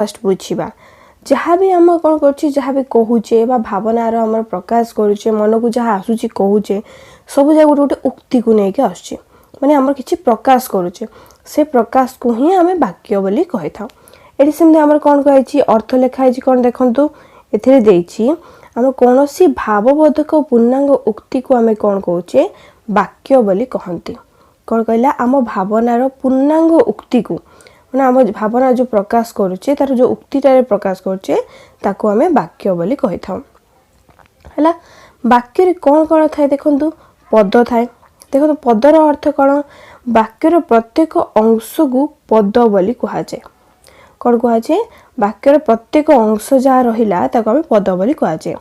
First ବୁଝିବା। ଯାହା ବି ଆମେ କ'ଣ କରୁଛେ, ଯାହା ବି କହୁଛେ ବା ଭାବନାର ଆମର ପ୍ରକାଶ କରୁଛେ, ମନକୁ ଯାହା ଆସୁଛି କହୁଛେ, ସବୁ ଯାକ ଗୋଟେ ଗୋଟେ ଉକ୍ତିକୁ ନେଇକି ଆସୁଛି। ମାନେ ଆମର କିଛି ପ୍ରକାଶ କରୁଛେ, ସେ ପ୍ରକାଶକୁ ହିଁ ଆମେ ବାକ୍ୟ ବୋଲି କହିଥାଉ। ଏଠି ସେମିତି ଆମର କ'ଣ କୁହାଯାଇଛି? ଅର୍ଥ ଲେଖା ହେଇଛି କ'ଣ ଦେଖନ୍ତୁ। ଏଥିରେ ଦେଇଛି, ଆମର କୌଣସି ଭାବବୋଧକ ପୂର୍ଣ୍ଣାଙ୍ଗ ଉକ୍ତିକୁ ଆମେ କ'ଣ କହୁଛେ? ବାକ୍ୟ ବୋଲି କହନ୍ତି। କ'ଣ କହିଲା? ଆମ ଭାବନାର ପୂର୍ଣ୍ଣାଙ୍ଗ ଉକ୍ତିକୁ, ମାନେ ଆମ ଭାବନା ଯେଉଁ ପ୍ରକାଶ କରୁଛେ, ତାର ଯେଉଁ ଉକ୍ତିଟାରେ ପ୍ରକାଶ କରୁଛେ, ତାକୁ ଆମେ ବାକ୍ୟ ବୋଲି କହିଥାଉ। ହେଲା, ବାକ୍ୟରେ କ'ଣ କ'ଣ ଥାଏ ଦେଖନ୍ତୁ। ପଦ ଥାଏ। ଦେଖନ୍ତୁ, ପଦର ଅର୍ଥ କ'ଣ? ବାକ୍ୟର ପ୍ରତ୍ୟେକ ଅଂଶକୁ ପଦ ବୋଲି କୁହାଯାଏ। କ'ଣ କୁହାଯାଏ? ବାକ୍ୟର ପ୍ରତ୍ୟେକ ଅଂଶ ଯାହା ରହିଲା, ତାକୁ ଆମେ ପଦ ବୋଲି କୁହାଯାଏ।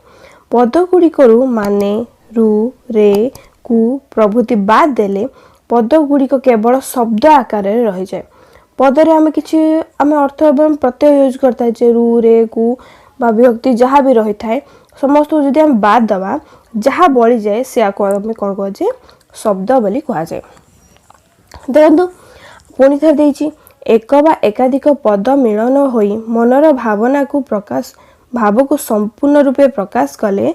ପଦ ଗୁଡ଼ିକରୁ ମାନେ, ରୁ, ରେ, କୁ ପ୍ରଭୃତି ବାଦ ଦେଲେ ପଦ ଗୁଡ଼ିକ କେବଳ ଶବ୍ଦ ଆକାରରେ ରହିଯାଏ। ପଦରେ ଆମେ କିଛି ଆମେ ଅର୍ଥ ଏବଂ ପ୍ରତ୍ୟୟ ୟୁଜ୍ କରିଥାଏ ଯେ ରୁ, ରେ, କୁ ବା ବିଭକ୍ତି ଯାହା ବି ରହିଥାଏ, ସମସ୍ତଙ୍କୁ ଯଦି ଆମେ ବାଦ ଦେବା, ଯାହା ବଳିଯାଏ ସେୟାକୁ ଆମେ କ'ଣ କୁହାଯାଏ? ଶବ୍ଦ ବୋଲି କୁହାଯାଏ। ଦେଖନ୍ତୁ, ପୁଣି ଥରେ ଦେଇଛି, ଏକ ବା ଏକାଧିକ ପଦ ମିଳନ ହୋଇ ମନର ଭାବନାକୁ ପ୍ରକାଶ, ଭାବକୁ ସମ୍ପୂର୍ଣ୍ଣ ରୂପେ ପ୍ରକାଶ କଲେ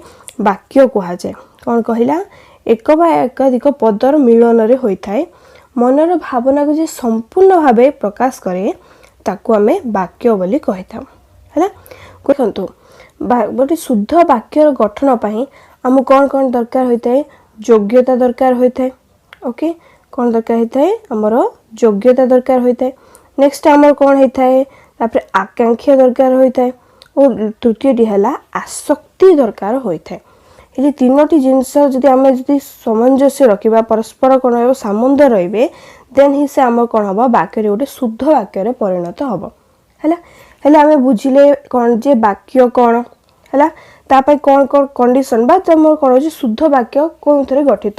ବାକ୍ୟ କୁହାଯାଏ। କ'ଣ କହିଲା? ଏକ ବା ଏକାଧିକ ପଦର ମିଳନରେ ହୋଇଥାଏ, ମନର ଭାବନାକୁ ଯେ ସମ୍ପୂର୍ଣ୍ଣ ଭାବେ ପ୍ରକାଶ କରେ, ତାକୁ ଆମେ ବାକ୍ୟ ବୋଲି କହିଥାଉ। ହେଲା, ଦେଖନ୍ତୁ, ଗୋଟେ ଶୁଦ୍ଧ ବାକ୍ୟର ଗଠନ ପାଇଁ ଆମକୁ କ'ଣ କ'ଣ ଦରକାର ହୋଇଥାଏ? ଯୋଗ୍ୟତା ଦରକାର ହୋଇଥାଏ। ଓକେ, କ'ଣ ଦରକାର ହୋଇଥାଏ? ଆମର ଯୋଗ୍ୟତା ଦରକାର ହୋଇଥାଏ। ନେକ୍ସଟ ଆମର କ'ଣ ହେଇଥାଏ? ତାପରେ ଆକାଂକ୍ଷା ଦରକାର ହୋଇଥାଏ ଓ ତୃତୀୟଟି ହେଲା ଆସକ୍ତି ଦରକାର ହୋଇଥାଏ। ଏହି ତିନୋଟି ଜିନିଷ ଯଦି ଆମେ ଯଦି ସାମଞ୍ଜସ୍ୟ ରଖିବା, ପରସ୍ପର କ'ଣ ରହିବ, ସାମନ୍ଦ ରହିବେ, ଦେନ୍ ହିଁ ସେ ଆମର କ'ଣ ହେବ? ବାକ୍ୟରେ ଗୋଟେ ଶୁଦ୍ଧ ବାକ୍ୟରେ ପରିଣତ ହେବ। ହେଲା, ହେଲେ ଆମେ ବୁଝିଲେ କ'ଣ ଯେ ବାକ୍ୟ କ'ଣ ହେଲା, ତା ପାଇଁ କ'ଣ କ'ଣ କଣ୍ଡିସନ୍ ବା ତମର କ'ଣ ହେଉଛି, ଶୁଦ୍ଧ ବାକ୍ୟ କେଉଁଥିରେ ଗଠିତ,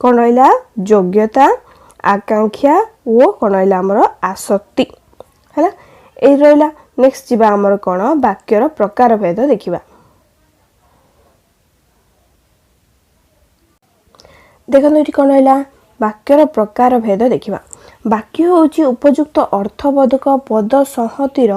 କ'ଣ ରହିଲା? ଯୋଗ୍ୟତା, ଆକାଂକ୍ଷା ଓ କ'ଣ ରହିଲା ଆମର ଆସକ୍ତି। ହେଲା, ଏଇ ରହିଲା। ନେକ୍ସଟ ଯିବା ଆମର କ'ଣ, ବାକ୍ୟର ପ୍ରକାର ଭେଦ ଦେଖିବା। ଦେଖନ୍ତୁ, ଏଠି କ'ଣ ରହିଲା? ବାକ୍ୟର ପ୍ରକାର ଭେଦ ଦେଖିବା। ବାକ୍ୟ ହେଉଛି ଉପଯୁକ୍ତ ଅର୍ଥବୋଧକ ପଦ ସଂହତିର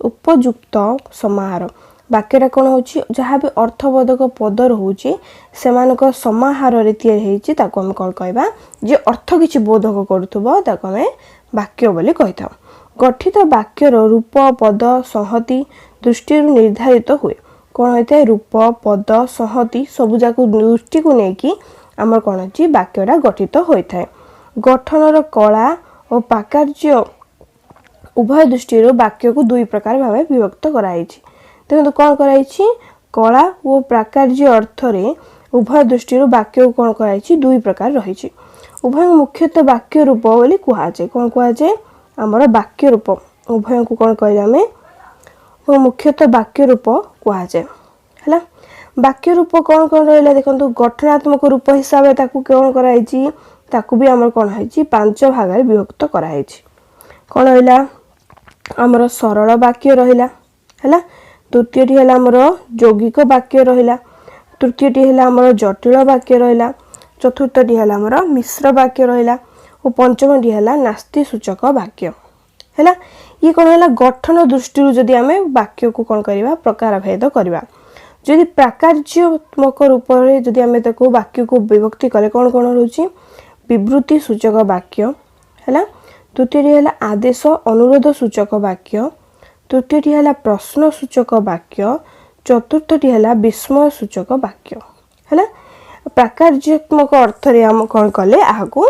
ଉପଯୁକ୍ତ ସମାହାର। ବାକ୍ୟଟା କ'ଣ ହେଉଛି? ଯାହା ବି ଅର୍ଥବୋଧକ ପଦ ରହୁଛି, ସେମାନଙ୍କ ସମାହାରରେ ତିଆରି ହେଇଛି, ତାକୁ ଆମେ କ'ଣ କହିବା? ଯେ ଅର୍ଥ କିଛି ବୋଧକ କରୁଥିବ, ତାକୁ ଆମେ ବାକ୍ୟ ବୋଲି କହିଥାଉ। ଗଠିତ ବାକ୍ୟର ରୂପ ପଦ ସଂହତି ଦୃଷ୍ଟିରୁ ନିର୍ଦ୍ଧାରିତ ହୁଏ। କ'ଣ ହୋଇଥାଏ? ରୂପ, ପଦ, ସଂହତି ସବୁଯାକ ଦୃଷ୍ଟିକୁ ନେଇକି ଆମର କ'ଣ ଅଛି, ବାକ୍ୟଟା ଗଠିତ ହୋଇଥାଏ। ଗଠନର କଳା ଓ ପ୍ରାକାର୍ଯ୍ୟ ଉଭୟ ଦୃଷ୍ଟିରୁ ବାକ୍ୟକୁ ଦୁଇ ପ୍ରକାର ଭାବେ ବିଭକ୍ତ କରାଯାଇଛି। ଦେଖନ୍ତୁ, କ'ଣ କରାଯାଇଛି? କଳା ଓ ପ୍ରାକାର୍ଯ୍ୟ ଅର୍ଥରେ ଉଭୟ ଦୃଷ୍ଟିରୁ ବାକ୍ୟକୁ କ'ଣ କରାଯାଇଛି? ଦୁଇ ପ୍ରକାର ରହିଛି। ଉଭୟଙ୍କୁ ମୁଖ୍ୟତଃ ବାକ୍ୟ ରୂପ ବୋଲି କୁହାଯାଏ। କ'ଣ କୁହାଯାଏ? ଆମର ବାକ୍ୟ ରୂପ। ଉଭୟଙ୍କୁ କ'ଣ କହିଲେ ଆମେ? ମୁଖ୍ୟତଃ ବାକ୍ୟ ରୂପ କୁହାଯାଏ। ହେଲା, ବାକ୍ୟ ରୂପ କ'ଣ କ'ଣ ରହିଲା ଦେଖନ୍ତୁ। ଗଠନାତ୍ମକ ରୂପ ହିସାବରେ ତାକୁ କ'ଣ କରାଯାଇଛି? ତାକୁ ବି ଆମର କ'ଣ ହେଇଛି? ପାଞ୍ଚ ଭାଗରେ ବିଭକ୍ତ କରାହେଇଛି। କ'ଣ ରହିଲା? ଆମର ସରଳ ବାକ୍ୟ ରହିଲା। ହେଲା, ଦ୍ୱିତୀୟଟି ହେଲା ଆମର ଯୌଗିକ ବାକ୍ୟ ରହିଲା, ତୃତୀୟଟି ହେଲା ଆମର ଜଟିଳ ବାକ୍ୟ ରହିଲା, ଚତୁର୍ଥଟି ହେଲା ଆମର ମିଶ୍ର ବାକ୍ୟ ରହିଲା ଓ ପଞ୍ଚମଟି ହେଲା ନାସ୍ତି ସୂଚକ ବାକ୍ୟ। ହେଲା, ଇଏ କ'ଣ ହେଲା? ଗଠନ ଦୃଷ୍ଟିରୁ ଯଦି ଆମେ ବାକ୍ୟକୁ କ'ଣ କରିବା, ପ୍ରକାର ଭେଦ କରିବା। ଯଦି ପ୍ରାକାର୍ଯ୍ୟାତ୍ମକ ରୂପରେ ଯଦି ଆମେ ତାକୁ ବାକ୍ୟକୁ ବିଭକ୍ତି କଲେ, କ'ଣ କ'ଣ ରହୁଛି? ବିବୃତି ସୂଚକ ବାକ୍ୟ ହେଲା, ଦ୍ୱିତୀୟଟି ହେଲା ଆଦେଶ ଅନୁରୋଧ ସୂଚକ ବାକ୍ୟ, ତୃତୀୟଟି ହେଲା ପ୍ରଶ୍ନ ସୂଚକ ବାକ୍ୟ, ଚତୁର୍ଥଟି ହେଲା ବିସ୍ମୟ ସୂଚକ ବାକ୍ୟ। ହେଲା, ପ୍ରାକାର୍ଯ୍ୟାତ୍ମକ ଅର୍ଥରେ ଆମେ କ'ଣ କଲେ, ଏହାକୁ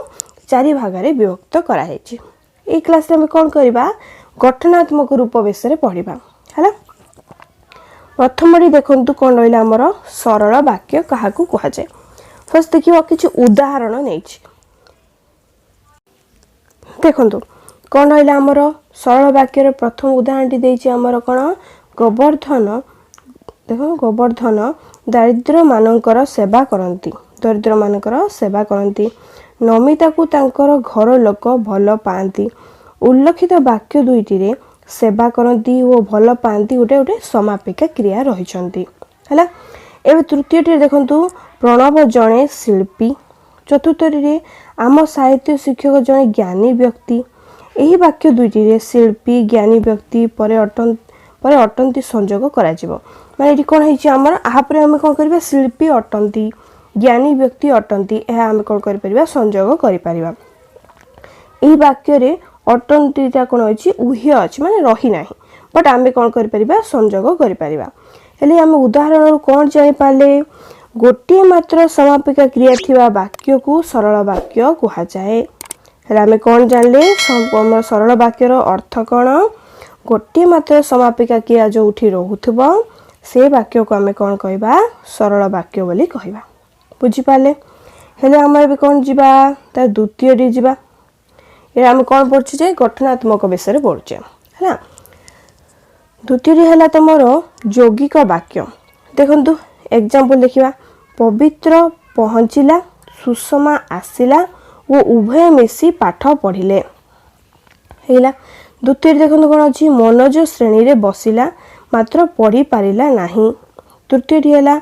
ଚାରି ଭାଗରେ ବିଭକ୍ତ କରାଯାଇଛି। ଏଇ କ୍ଲାସରେ ଆମେ କ'ଣ କରିବା? ଗଠନାତ୍ମକ ରୂପ ବିଷୟରେ ପଢ଼ିବା। ହେଲା, ପ୍ରଥମଟି ଦେଖନ୍ତୁ, କ'ଣ ରହିଲା ଆମର? ସରଳ ବାକ୍ୟ କାହାକୁ କୁହାଯାଏ? ଫାର୍ଷ୍ଟ ଦେଖିବା, କିଛି ଉଦାହରଣ ନେଇଛି। ଦେଖନ୍ତୁ, କ'ଣ ରହିଲା ଆମର ସରଳ ବାକ୍ୟର ପ୍ରଥମ ଉଦାହରଣଟି ଦେଇଛି ଆମର କ'ଣ? ଗୋବର୍ଦ୍ଧନ, ଦେଖ, ଗୋବର୍ଦ୍ଧନ ଦାରିଦ୍ର୍ୟମାନଙ୍କର ସେବା କରନ୍ତି, ଦରିଦ୍ରମାନଙ୍କର ସେବା କରନ୍ତି। ନମିତାକୁ ତାଙ୍କର ଘର ଲୋକ ଭଲ ପାଆନ୍ତି। ଉଲ୍ଲେଖିତ ବାକ୍ୟ ଦୁଇଟିରେ ସେବା କରନ୍ତି ଓ ଭଲ ପାଆନ୍ତି ଗୋଟେ ଗୋଟେ ସମାପିକା କ୍ରିୟା ରହିଛନ୍ତି। ହେଲା, ଏବେ ତୃତୀୟଟିରେ ଦେଖନ୍ତୁ, ପ୍ରଣବ ଜଣେ ଶିଳ୍ପୀ। ଚତୁର୍ଥଟିରେ ଆମ ସାହିତ୍ୟ ଶିକ୍ଷକ ଜଣେ ଜ୍ଞାନୀ ବ୍ୟକ୍ତି। ଏହି ବାକ୍ୟ ଦୁଇଟିରେ ଶିଳ୍ପୀ, ଜ୍ଞାନୀ ବ୍ୟକ୍ତି ପରେ ଅଟ ପରେ ଅଟନ୍ତି ସଂଯୋଗ କରାଯିବ। ମାନେ ଏଠି କ'ଣ ହେଇଛି ଆମର? ଆହାପରେ ଆମେ କ'ଣ କରିବା? ଶିଳ୍ପୀ ଅଟନ୍ତି, ଜ୍ଞାନୀ ବ୍ୟକ୍ତି ଅଟନ୍ତି, ଏହା ଆମେ କ'ଣ କରିପାରିବା? ସଂଯୋଗ କରିପାରିବା। ଏହି ବାକ୍ୟରେ ଅଟନ୍ତିଟା କ'ଣ ଅଛି? ଉହ୍ୟ ଅଛି, ମାନେ ରହିନାହିଁ। ବଟ୍ ଆମେ କ'ଣ କରିପାରିବା? ସଂଯୋଗ କରିପାରିବା। ହେଲେ ଆମେ ଉଦାହରଣରୁ କ'ଣ ଜାଣିପାରିଲେ? ଗୋଟିଏ ମାତ୍ର ସମାପିକା କ୍ରିୟା ଥିବା ବାକ୍ୟକୁ ସରଳ ବାକ୍ୟ କୁହାଯାଏ। ହେଲେ ଆମେ କ'ଣ ଜାଣିଲେ? ଆମର ସରଳ ବାକ୍ୟର ଅର୍ଥ କ'ଣ? ଗୋଟିଏ ମାତ୍ର ସମାପିକା କ୍ରିୟା ଯେଉଁଠି ରହୁଥିବ, ସେ ବାକ୍ୟକୁ ଆମେ କ'ଣ କହିବା? ସରଳ ବାକ୍ୟ ବୋଲି କହିବା। ବୁଝିପାରିଲେ? ହେଲେ ଆମେ ଏବେ କ'ଣ ଯିବା? ତା ଦ୍ୱିତୀୟଟି ଯିବା। ଏଇଟା ଆମେ କ'ଣ ପଢ଼ୁଛେ ଯେ ଗଠନାତ୍ମକ ବିଷୟରେ ପଢ଼ୁଛେ, ହେଲା। ଦ୍ୱିତୀୟଟି ହେଲା ତୁମର ଯୌଗିକ ବାକ୍ୟ। ଦେଖନ୍ତୁ, ଏକ୍ଜାମ୍ପଲ୍ ଦେଖିବା। ପବିତ୍ର ପହଞ୍ଚିଲା, ସୁଷମା ଆସିଲା ଓ ଉଭୟ ମିଶି ପାଠ ପଢ଼ିଲେ। ହେଇଗଲା। ଦ୍ୱିତୀୟରେ ଦେଖନ୍ତୁ କ'ଣ ଅଛି? ମନୋଜ ଶ୍ରେଣୀରେ ବସିଲା, ମାତ୍ର ପଢ଼ି ପାରିଲା ନାହିଁ। ତୃତୀୟଟି ହେଲା,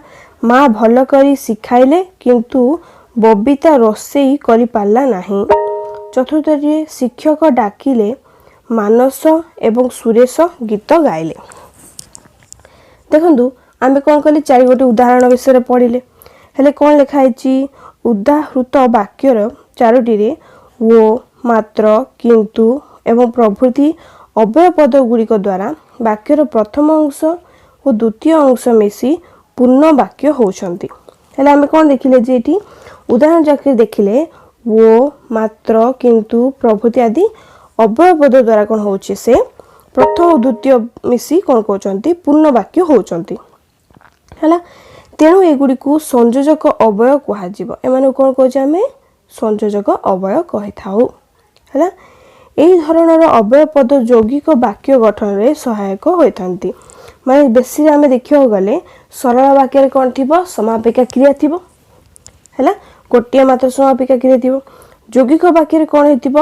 ମା ଭଲ କରି ଶିଖାଇଲେ, କିନ୍ତୁ ବବିତା ରୋଷେଇ କରିପାରିଲା ନାହିଁ। ଚତୁର୍ଥଟିରେ, ଶିକ୍ଷକ ଡାକିଲେ, ମାନସ ଏବଂ ସୁରେଶ ଗୀତ ଗାଇଲେ। ଦେଖନ୍ତୁ, ଆମେ କ'ଣ କଲେ? ଚାରି ଗୋଟି ଉଦାହରଣ ବିଷୟରେ ପଢ଼ିଲେ। ହେଲେ କ'ଣ ଲେଖା ହେଇଛି? ଉଦାହୃତ ବାକ୍ୟର ଚାରୋଟିରେ ଓ, ମାତ୍ର, କିନ୍ତୁ ଏବଂ ପ୍ରଭୃତି ଅବ୍ୟୟ ପଦ ଗୁଡ଼ିକ ଦ୍ୱାରା ବାକ୍ୟର ପ୍ରଥମ ଅଂଶ ଓ ଦ୍ୱିତୀୟ ଅଂଶ ମିଶି ପୂର୍ଣ୍ଣ ବାକ୍ୟ ହେଉଛନ୍ତି। ହେଲେ ଆମେ କ'ଣ ଦେଖିଲେ ଯେ ଏଠି ଉଦାହରଣ ଯାକରେ ଦେଖିଲେ, ଓ, ମାତ୍ର, କିନ୍ତୁ, ପ୍ରଭୃତି ଆଦି ଅବ୍ୟୟ ପଦ ଦ୍ୱାରା କ'ଣ ହେଉଛି? ସେ ପ୍ରଥମ ଓ ଦ୍ୱିତୀୟ ମିଶି କ'ଣ କହୁଛନ୍ତି? ପୂର୍ଣ୍ଣ ବାକ୍ୟ ହେଉଛନ୍ତି। ହେଲା। ତେଣୁ ଏଗୁଡ଼ିକୁ ସଂଯୋଜକ ଅବ୍ୟୟ କୁହାଯିବ। ଏମାନଙ୍କୁ କ'ଣ କହୁଛେ ଆମେ? ସଂଯୋଜକ ଅବ୍ୟୟ କହିଥାଉ। ହେଲା। ଏହି ଧରଣର ଅବ୍ୟୟ ପଦ ଯୌଗିକ ବାକ୍ୟ ଗଠନରେ ସହାୟକ ହୋଇଥାନ୍ତି। ମାନେ ବେଶୀରେ ଆମେ ଦେଖିବାକୁ ଗଲେ ସରଳ ବାକ୍ୟରେ କ'ଣ ଥିବ? ସମାପିକା କ୍ରିୟା ଥିବ। ହେଲା, ଗୋଟିଏ ମାତ୍ର ସମାପିକା କ୍ରିୟା ଥିବ। ଯୌଗିକ ବାକ୍ୟରେ କ'ଣ ହେଇଥିବ?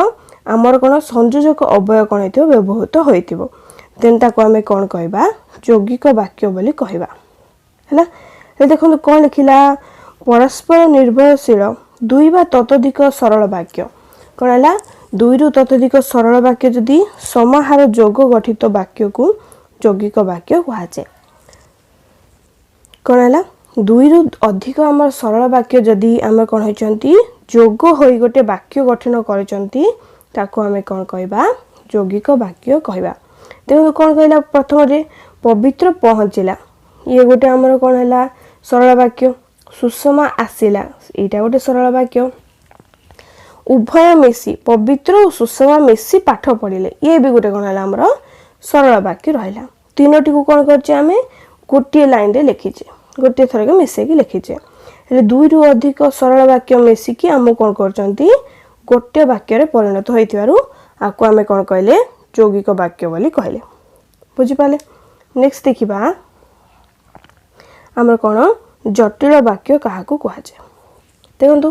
ଆମର କ'ଣ ସଂଯୋଜକ ଅବ୍ୟୟ କ'ଣ ହେଇଥିବ? ବ୍ୟବହୃତ ହୋଇଥିବ। ତେଣୁ ତାକୁ ଆମେ କ'ଣ କହିବା? ଯୌଗିକ ବାକ୍ୟ ବୋଲି କହିବା। ହେଲା। ହେଲେ ଦେଖନ୍ତୁ କ'ଣ ଲେଖିଲା? ପରସ୍ପର ନିର୍ଭରଶୀଳ ଦୁଇ ବା ତତୋଧିକ ସରଳ ବାକ୍ୟ। କ'ଣ ହେଲା? ଦୁଇରୁ ତତୋଧିକ ସରଳ ବାକ୍ୟ ଯଦି ସମାହାର ଯୋଗ ଗଠିତ ବାକ୍ୟକୁ ଯୌଗିକ ବାକ୍ୟ କୁହାଯାଏ। କ'ଣ ହେଲା? ଦୁଇରୁ ଅଧିକ ଆମର ସରଳ ବାକ୍ୟ ଯଦି ଆମେ କ'ଣ ହେଇଛନ୍ତି, ଯୋଗ ହୋଇ ଗୋଟେ ବାକ୍ୟ ଗଠନ କରିଛନ୍ତି, ତାକୁ ଆମେ କ'ଣ କହିବା? ଯୌଗିକ ବାକ୍ୟ କହିବା। ଦେଖନ୍ତୁ କ'ଣ କହିଲା? ପ୍ରଥମରେ ପବିତ୍ର ପହଞ୍ଚିଲା, ଇଏ ଗୋଟେ ଆମର କ'ଣ ହେଲା? ସରଳ ବାକ୍ୟ। ସୁଷମା ଆସିଲା, ଏଇଟା ଗୋଟେ ସରଳ ବାକ୍ୟ। ଉଭୟ ମିଶି, ପବିତ୍ର ଓ ସୁଷମା ମିଶି ପାଠ ପଢ଼ିଲେ, ଇଏ ବି ଗୋଟେ କ'ଣ ହେଲା? ଆମର ସରଳ ବାକ୍ୟ ରହିଲା। ତିନୋଟିକୁ କ'ଣ କରିଛେ ଆମେ? ଗୋଟିଏ ଲାଇନରେ ଲେଖିଛେ, ଗୋଟିଏ ଥରକେ ମିଶେଇକି ଲେଖିଛେ। ହେଲେ ଦୁଇରୁ ଅଧିକ ସରଳ ବାକ୍ୟ ମିଶିକି ଆମକୁ କ'ଣ କରୁଛନ୍ତି? ଗୋଟିଏ ବାକ୍ୟରେ ପରିଣତ ହୋଇଥିବାରୁ ଆକୁ ଆମେ କ'ଣ କହିଲେ? ଯୌଗିକ ବାକ୍ୟ ବୋଲି କହିଲେ। ବୁଝିପାରିଲେ? ନେକ୍ସଟ ଦେଖିବା ଆମର କ'ଣ, ଜଟିଳ ବାକ୍ୟ କାହାକୁ କୁହାଯାଏ। ଦେଖନ୍ତୁ,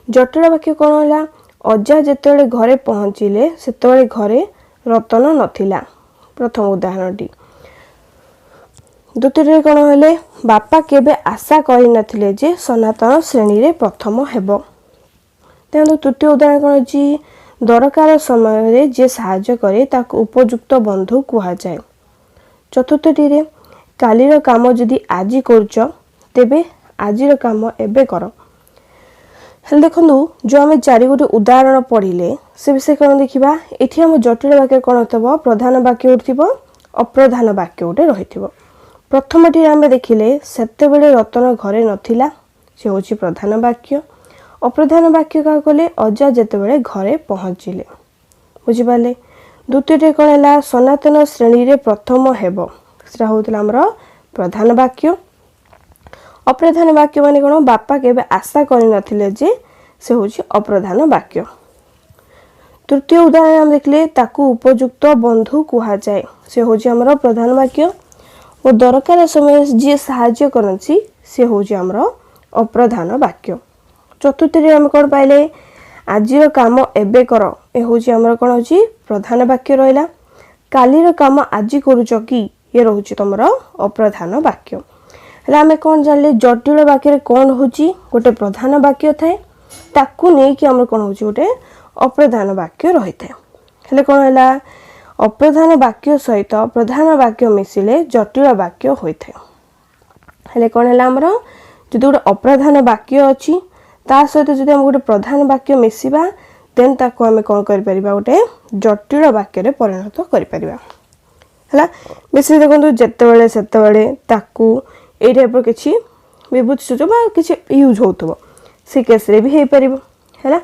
ଜଟିଳ ବାକ୍ୟ କ'ଣ ହେଲା? ଅଜା ଯେତେବେଳେ ଘରେ ପହଞ୍ଚିଲେ, ସେତେବେଳେ ଘରେ ରତନ ନଥିଲା, ପ୍ରଥମ ଉଦାହରଣଟି। ଦ୍ୱିତୀୟରେ କ'ଣ ହେଲେ? ବାପା କେବେ ଆଶା କରିନଥିଲେ ଯେ ସନାତନ ଶ୍ରେଣୀରେ ପ୍ରଥମ ହେବ। ଦେଖନ୍ତୁ, ତୃତୀୟ ଉଦାହରଣ କ'ଣ ଅଛି? ଦରକାର ସମୟରେ ଯିଏ ସାହାଯ୍ୟ କରେ, ତାକୁ ଉପଯୁକ୍ତ ବନ୍ଧୁ କୁହାଯାଏ। ଚତୁର୍ଥଟିରେ, କାଲିର କାମ ଯଦି ଆଜି କରୁଛ, ତେବେ ଆଜିର କାମ ଏବେ କର। ହେଲେ ଦେଖନ୍ତୁ, ଯେଉଁ ଆମେ ଚାରି ଗୋଟି ଉଦାହରଣ ପଢ଼ିଲେ, ସେ ବିଷୟରେ କ'ଣ ଦେଖିବା? ଏଠି ଆମ ଜଟିଳ ବାକ୍ୟ କ'ଣ ଥିବ? ପ୍ରଧାନ ବାକ୍ୟ ଗୋଟେ ଥିବ, ଅପ୍ରଧାନ ବାକ୍ୟ ଗୋଟେ ରହିଥିବ। ପ୍ରଥମଟିରେ ଆମେ ଦେଖିଲେ, ସେତେବେଳେ ରତନ ଘରେ ନଥିଲା, ସେ ହେଉଛି ପ୍ରଧାନ ବାକ୍ୟ। ଅପ୍ରଧାନ ବାକ୍ୟ କାହାକୁ କହିଲେ? ଅଜା ଯେତେବେଳେ ଘରେ ପହଞ୍ଚିଲେ। ବୁଝିପାରିଲେ? ଦ୍ୱିତୀୟଟି କ'ଣ ହେଲା? ସନାତନ ଶ୍ରେଣୀରେ ପ୍ରଥମ ହେବ, ସେଟା ହେଉଥିଲା ଆମର ପ୍ରଧାନ ବାକ୍ୟ। ଅପ୍ରଧାନ ବାକ୍ୟ ମାନେ କ'ଣ? ବାପା କେବେ ଆଶା କରିନଥିଲେ ଯେ, ସେ ହେଉଛି ଅପ୍ରଧାନ ବାକ୍ୟ। ତୃତୀୟ ଉଦାହରଣ ଆମେ ଦେଖିଲେ, ତାକୁ ଉପଯୁକ୍ତ ବନ୍ଧୁ କୁହାଯାଏ, ସେ ହେଉଛି ଆମର ପ୍ରଧାନ ବାକ୍ୟ ଓ ଦରକାର ସମୟରେ ଯିଏ ସାହାଯ୍ୟ କରନ୍ତି, ସେ ହେଉଛି ଆମର ଅପ୍ରଧାନ ବାକ୍ୟ। ଚତୁର୍ଥରେ ଆମେ କ'ଣ ପାଇଲେ? ଆଜିର କାମ ଏବେ କର, ଏ ହେଉଛି ଆମର କ'ଣ ହେଉଛି? ପ୍ରଧାନ ବାକ୍ୟ ରହିଲା। କାଲିର କାମ ଆଜି କରୁଛ କି, ଇଏ ରହୁଛି ତୁମର ଅପ୍ରଧାନ ବାକ୍ୟ। ହେଲେ ଆମେ କ'ଣ ଜାଣିଲେ? ଜଟିଳ ବାକ୍ୟରେ କ'ଣ ରହୁଛି? ଗୋଟେ ପ୍ରଧାନ ବାକ୍ୟ ଥାଏ, ତାକୁ ନେଇକି ଆମର କ'ଣ ହେଉଛି? ଗୋଟେ ଅପ୍ରଧାନ ବାକ୍ୟ ରହିଥାଏ। ହେଲେ କ'ଣ ହେଲା? ଅପ୍ରଧାନ ବାକ୍ୟ ସହିତ ପ୍ରଧାନ ବାକ୍ୟ ମିଶିଲେ ଜଟିଳ ବାକ୍ୟ ହୋଇଥାଏ। ହେଲେ କ'ଣ ହେଲା? ଆମର ଯଦି ଗୋଟେ ଅପ୍ରଧାନ ବାକ୍ୟ ଅଛି, ତା ସହିତ ଯଦି ଆମେ ଗୋଟେ ପ୍ରଧାନ ବାକ୍ୟ ମିଶିବା, ଦେନ୍ ତାକୁ ଆମେ କ'ଣ କରିପାରିବା? ଗୋଟେ ଜଟିଳ ବାକ୍ୟରେ ପରିଣତ କରିପାରିବା। ହେଲା, ବେଶୀ ଦେଖନ୍ତୁ, ଯେତେବେଳେ, ସେତେବେଳେ, ତାକୁ, ଏଇ ଟାଇପ୍ର କିଛି ବିଭୂତି ସୂଚକ ବା କିଛି ୟୁଜ୍ ହେଉଥିବ, ସେ କେସ୍ରେ ବି ହେଇପାରିବ। ହେଲା,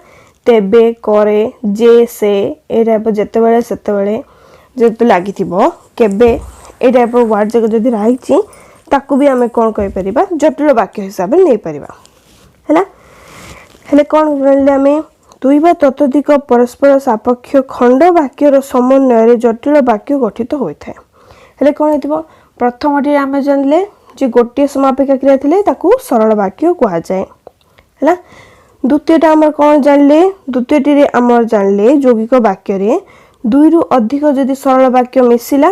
ତେବେ, କରେ, ଯେ, ସେ, ଏଇ ଟାଇପ୍ର ଯେତେବେଳେ, ସେତେବେଳେ ଯେହେତୁ ଲାଗିଥିବ, କେବେ, ଏଇ ଟାଇପ୍ର ୱାର୍ଡ଼ ଯାକ ଯଦି ରହିଛି, ତାକୁ ବି ଆମେ କ'ଣ କହିପାରିବା? ଜଟିଳ ବାକ୍ୟ ହିସାବରେ ନେଇପାରିବା। ହେଲା, ହେଲେ କ'ଣ ଜାଣିଲେ ଆମେ? ଦୁଇ ବା ତତୋଧିକ ପରସ୍ପର ସାପେକ୍ଷ ଖଣ୍ଡ ବାକ୍ୟର ସମନ୍ୱୟରେ ଜଟିଳ ବାକ୍ୟ ଗଠିତ ହୋଇଥାଏ। ହେଲେ କ'ଣ ହେଇଥିବ? ପ୍ରଥମଟିରେ ଆମେ ଜାଣିଲେ ଯେ ଗୋଟିଏ ସମାପିକା କ୍ରିୟା ଥିଲେ ତାକୁ ସରଳ ବାକ୍ୟ କୁହାଯାଏ। ହେଲା, ଦ୍ୱିତୀୟଟା ଆମର କ'ଣ ଜାଣିଲେ? ଦ୍ୱିତୀୟଟିରେ ଆମର ଜାଣିଲେ, ଯୌଗିକ ବାକ୍ୟରେ ଦୁଇରୁ ଅଧିକ ଯଦି ସରଳ ବାକ୍ୟ ମିଶିଲା,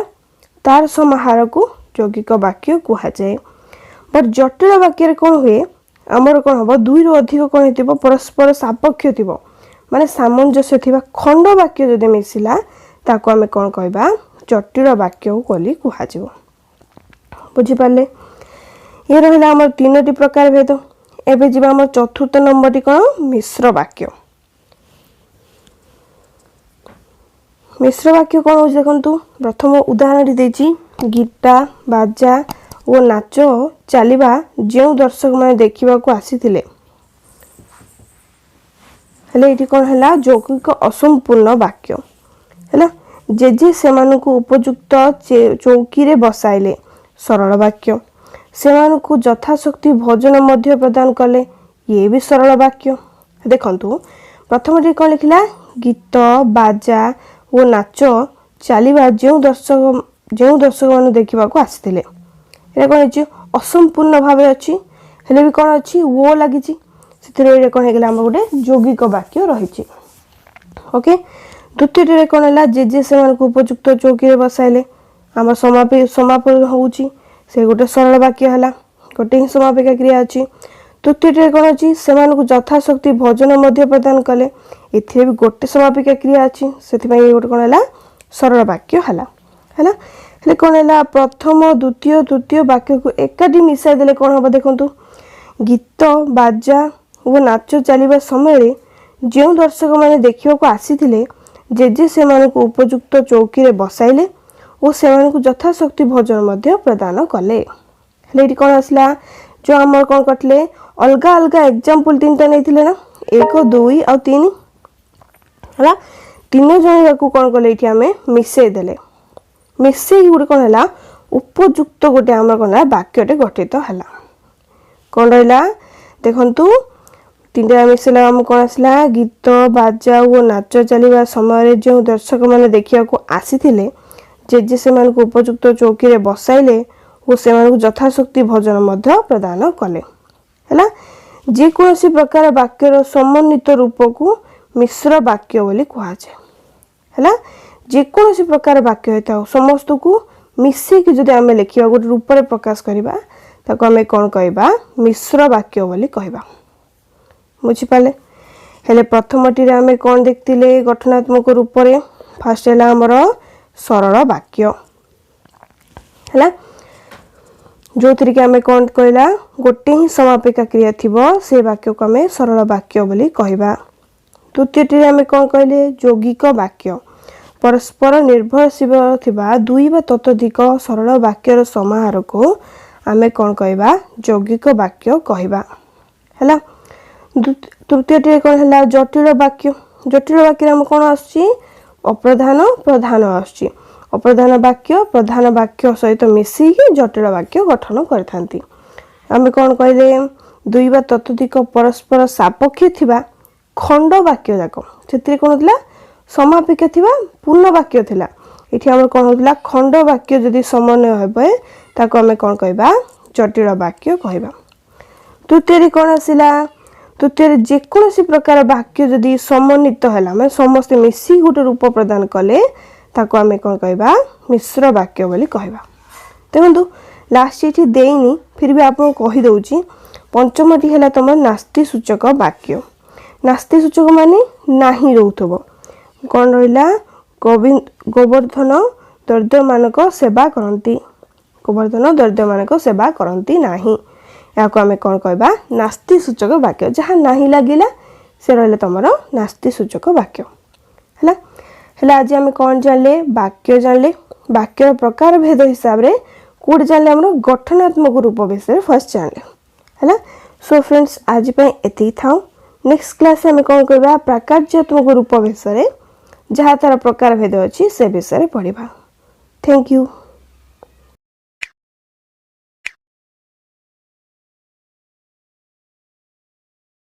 ତାର ସମାହାରକୁ ଯୌଗିକ ବାକ୍ୟ କୁହାଯାଏ। ବଟ୍ ଜଟିଳ ବାକ୍ୟରେ କ'ଣ ହୁଏ? ଆମର କ'ଣ ହେବ? ଦୁଇରୁ ଅଧିକ କ'ଣ ହେଇଥିବ? ପରସ୍ପର ସାପେକ୍ଷ ଥିବ, ମାନେ ସାମଞ୍ଜସ୍ୟ ଥିବା ଖଣ୍ଡ ବାକ୍ୟ ଯଦି ମିଶିଲା, ତାକୁ ଆମେ କ'ଣ କହିବା? ଜଟିଳ ବାକ୍ୟ ବୋଲି କୁହାଯିବ। ବୁଝିପାରିଲେ? ଇଏ ରହିଲା ଆମର ତିନୋଟି ପ୍ରକାର ଭେଦ। ଏବେ ଯିବା ଆମର ଚତୁର୍ଥ ନମ୍ବରଟି କ'ଣ? ମିଶ୍ର ବାକ୍ୟ। ମିଶ୍ର ବାକ୍ୟ କ'ଣ ହେଉଛି ଦେଖନ୍ତୁ। ପ୍ରଥମ ଉଦାହରଣଟି ଦେଇଛି, ଗୀତା, ବାଜା ଓ ନାଚ ଚାଲିବା ଯେଉଁ ଦର୍ଶକମାନେ ଦେଖିବାକୁ ଆସିଥିଲେ। ହେଲେ ଏଇଠି କ'ଣ ହେଲା? ଯୌଗିକ ଅସମ୍ପୂର୍ଣ୍ଣ ବାକ୍ୟ ହେଲା। ଜେଜେ ସେମାନଙ୍କୁ ଉପଯୁକ୍ତ ଚୌକିରେ ବସାଇଲେ, ସରଳ ବାକ୍ୟ। ସେମାନଙ୍କୁ ଯଥାଶକ୍ତି ଭୋଜନ ମଧ୍ୟ ପ୍ରଦାନ କଲେ, ଇଏ ବି ସରଳ ବାକ୍ୟ। ଦେଖନ୍ତୁ, ପ୍ରଥମଟି କ'ଣ ଲେଖିଲା? ଗୀତ, ବାଜା ଓ ନାଚ ଚାଲିବା ଯେଉଁ ଦର୍ଶକମାନେ ଦେଖିବାକୁ ଆସିଥିଲେ। ଏଇଟା କ'ଣ ହେଇଛି? ଅସମ୍ପୂର୍ଣ୍ଣ ଭାବେ ଅଛି, ହେଲେ ବି କ'ଣ ଅଛି? ଓ ଲାଗିଛି। ସେଥିରେ ଏଇଟା କ'ଣ ହେଇଗଲା? ଆମର ଗୋଟେ ଯୌଗିକ ବାକ୍ୟ ରହିଛି। ଓକେ, ଦ୍ୱିତୀୟଟିରେ କ'ଣ ହେଲା? ଜେଜେ ସେମାନଙ୍କୁ ଉପଯୁକ୍ତ ଚୌକିରେ ବସାଇଲେ, ଆମର ସମାପନ ହେଉଛି, ସେ ଗୋଟେ ସରଳ ବାକ୍ୟ ହେଲା, ଗୋଟେ ହିଁ ସମାପିକା କ୍ରିୟା ଅଛି। ତୃତୀୟଟିରେ କ'ଣ ଅଛି? ସେମାନଙ୍କୁ ଯଥାଶକ୍ତି ଭୋଜନ ମଧ୍ୟ ପ୍ରଦାନ କଲେ। ଏଥିରେ ବି ଗୋଟେ ସମାପିକା କ୍ରିୟା ଅଛି, ସେଥିପାଇଁ ଇଏ ଗୋଟେ କ'ଣ ହେଲା? ସରଳ ବାକ୍ୟ ହେଲା। ହେଲା, ହେଲେ କ'ଣ ହେଲା? ପ୍ରଥମ, ଦ୍ୱିତୀୟ, ତୃତୀୟ ବାକ୍ୟକୁ ଏକାଠି ମିଶାଇ ଦେଲେ କ'ଣ ହେବ ଦେଖନ୍ତୁ। ଗୀତ, ବାଜା ଓ ନାଚ ଚାଲିବା ସମୟରେ ଯେଉଁ ଦର୍ଶକମାନେ ଦେଖିବାକୁ ଆସିଥିଲେ, ଜେଜେ ସେମାନଙ୍କୁ ଉପଯୁକ୍ତ ଚୌକିରେ ବସାଇଲେ ଓ ସେମାନଙ୍କୁ ଯଥାଶକ୍ତି ଭୋଜନ ମଧ୍ୟ ପ୍ରଦାନ କଲେ। ହେଲେ ଏଇଠି କ'ଣ ଆସିଲା? ଯେଉଁ ଆମର କ'ଣ କରିଥିଲେ? ଅଲଗା ଅଲଗା ଏକ୍ଜାମ୍ପଲ୍ ତିନିଟା ନେଇଥିଲେ ନା, ଏକ, ଦୁଇ ଆଉ ତିନି। ହେଲା, ତିନି ଜଣିବାକୁ କ'ଣ କଲେ? ଏଇଠି ଆମେ ମିଶେଇ ଦେଲେ। ମିଶେଇକି ଗୋଟେ କ'ଣ ହେଲା? ଉପଯୁକ୍ତ ଗୋଟେ ଆମର କ'ଣ ହେଲା? ବାକ୍ୟଟେ ଗଠିତ ହେଲା। କ'ଣ ରହିଲା ଦେଖନ୍ତୁ। ତିନିଟା ମିଶିଲା, ଆମକୁ କ'ଣ ଆସିଲା? ଗୀତ, ବାଜା ଓ ନାଚ ଚାଲିବା ସମୟରେ ଯେଉଁ ଦର୍ଶକମାନେ ଦେଖିବାକୁ ଆସିଥିଲେ, ଜେଜେ ସେମାନଙ୍କୁ ଉପଯୁକ୍ତ ଚୌକିରେ ବସାଇଲେ ଓ ସେମାନଙ୍କୁ ଯଥାଶକ୍ତି ଭୋଜନ ମଧ୍ୟ ପ୍ରଦାନ କଲେ। ହେଲା, ଯେକୌଣସି ପ୍ରକାର ବାକ୍ୟର ସମନ୍ୱିତ ରୂପକୁ ମିଶ୍ର ବାକ୍ୟ ବୋଲି କୁହାଯାଏ। ହେଲା, ଯେକୌଣସି ପ୍ରକାର ବାକ୍ୟ ହେଇଥାଉ, ସମସ୍ତକୁ ମିଶେଇକି ଯଦି ଆମେ ଲେଖିବା, ଗୋଟେ ରୂପରେ ପ୍ରକାଶ କରିବା, ତାକୁ ଆମେ କ'ଣ କହିବା? ମିଶ୍ର ବାକ୍ୟ ବୋଲି କହିବା। ବୁଝିପାରିଲେ? ହେଲେ ପ୍ରଥମଟିରେ ଆମେ କ'ଣ ଦେଖିଥିଲେ? ଗଠନାତ୍ମକ ରୂପରେ ଫାଷ୍ଟ ହେଲା ଆମର ସରଳ ବାକ୍ୟ ହେଲା, ଯେଉଁଥିରେ କି ଆମେ କ'ଣ କହିଲା? ଗୋଟେ ହିଁ ସମାପିକା କ୍ରିୟା ଥିବ, ସେ ବାକ୍ୟକୁ ଆମେ ସରଳ ବାକ୍ୟ ବୋଲି କହିବା। ଦ୍ୱିତୀୟଟିରେ ଆମେ କ'ଣ କହିଲେ? ଯୌଗିକ ବାକ୍ୟ। ପରସ୍ପର ନିର୍ଭରଶୀଳ ଥିବା ଦୁଇ ବା ତତୋଧିକ ସରଳ ବାକ୍ୟର ସମାହାରକୁ ଆମେ କ'ଣ କହିବା? ଯୌଗିକ ବାକ୍ୟ କହିବା। ହେଲା, ତୃତୀୟଟିରେ କ'ଣ ହେଲା? ଜଟିଳ ବାକ୍ୟ। ଜଟିଳ ବାକ୍ୟରେ ଆମ କ'ଣ ଆସୁଛି? ଅପ୍ରଧାନ, ପ୍ରଧାନ ଆସୁଛି। ଅପ୍ରଧାନ ବାକ୍ୟ ପ୍ରଧାନ ବାକ୍ୟ ସହିତ ମିଶିକି ଜଟିଳ ବାକ୍ୟ ଗଠନ କରିଥାନ୍ତି। ଆମେ କ'ଣ କହିଲେ? ଦୁଇ ବା ତତୋଧିକ ପରସ୍ପର ସାପେକ୍ଷ ଥିବା ଖଣ୍ଡ ବାକ୍ୟ ଯାକ। ସେଥିରେ କ'ଣ ଥିଲା? ସମାପିକା ଥିବା ପୂର୍ଣ୍ଣ ବାକ୍ୟ ଥିଲା। ଏଠି ଆମର କ'ଣ ହେଉଥିଲା? ଖଣ୍ଡ ବାକ୍ୟ ଯଦି ସମନ୍ୱୟ ହେବ, ତାକୁ ଆମେ କ'ଣ କହିବା? ଜଟିଳ ବାକ୍ୟ କହିବା। ତୃତୀୟରେ କ'ଣ ଆସିଲା? ତୃତୀୟରେ ଯେକୌଣସି ପ୍ରକାର ବାକ୍ୟ ଯଦି ସମନ୍ୱିତ ହେଲା, ମାନେ ସମସ୍ତେ ମିଶିକି ଗୋଟେ ରୂପ ପ୍ରଦାନ କଲେ, ତାକୁ ଆମେ କ'ଣ କହିବା? ମିଶ୍ର ବାକ୍ୟ ବୋଲି କହିବା। ଦେଖନ୍ତୁ, ଲାଷ୍ଟ ଏଠି ଦେଇନି, ଫିର୍ ବି ଆପଣଙ୍କୁ କହିଦେଉଛି। ପଞ୍ଚମଟି ହେଲା ତୁମର ନାସ୍ତି ସୂଚକ ବାକ୍ୟ। ନାସ୍ତି ସୂଚକ ମାନେ ନାହିଁ ରହୁଥିବ। କ'ଣ ରହିଲା? ଗୋବିନ୍ଦ ଗୋବର୍ଦ୍ଧନ ଦରିଦ୍ରମାନଙ୍କ ସେବା କରନ୍ତି, ଗୋବର୍ଦ୍ଧନ ଦରିଦ୍ରମାନଙ୍କ ସେବା କରନ୍ତି ନାହିଁ। ଏହାକୁ ଆମେ କ'ଣ କହିବା? ନାସ୍ତି ସୂଚକ ବାକ୍ୟ। ଯାହା ନାହିଁ ଲାଗିଲା, ସେ ରହିଲେ ତୁମର ନାସ୍ତି ସୂଚକ ବାକ୍ୟ। ହେଲା? ହେଲେ ଆଜି ଆମେ କ'ଣ ଜାଣିଲେ? ବାକ୍ୟ ଜାଣିଲେ। ବାକ୍ୟର ପ୍ରକାର ଭେଦ ହିସାବରେ କେଉଁଠି ଜାଣିଲେ? ଆମର ଗଠନାତ୍ମକ ରୂପ ବିଷୟରେ ଫାର୍ଷ୍ଟ ଜାଣିଲେ। ହେଲା? ସୋ ଫ୍ରେଣ୍ଡସ୍, ଆଜି ପାଇଁ ଏତିକି ଥାଉ। ନେକ୍ସଟ କ୍ଲାସ୍ରେ ଆମେ କ'ଣ କରିବା? ପ୍ରକାର୍ଯ୍ୟାତ୍ମକ ରୂପ ବିଷୟରେ, ଯାହା ତାର ପ୍ରକାର ଭେଦ ଅଛି, ସେ ବିଷୟରେ ପଢ଼ିବା। Thank you.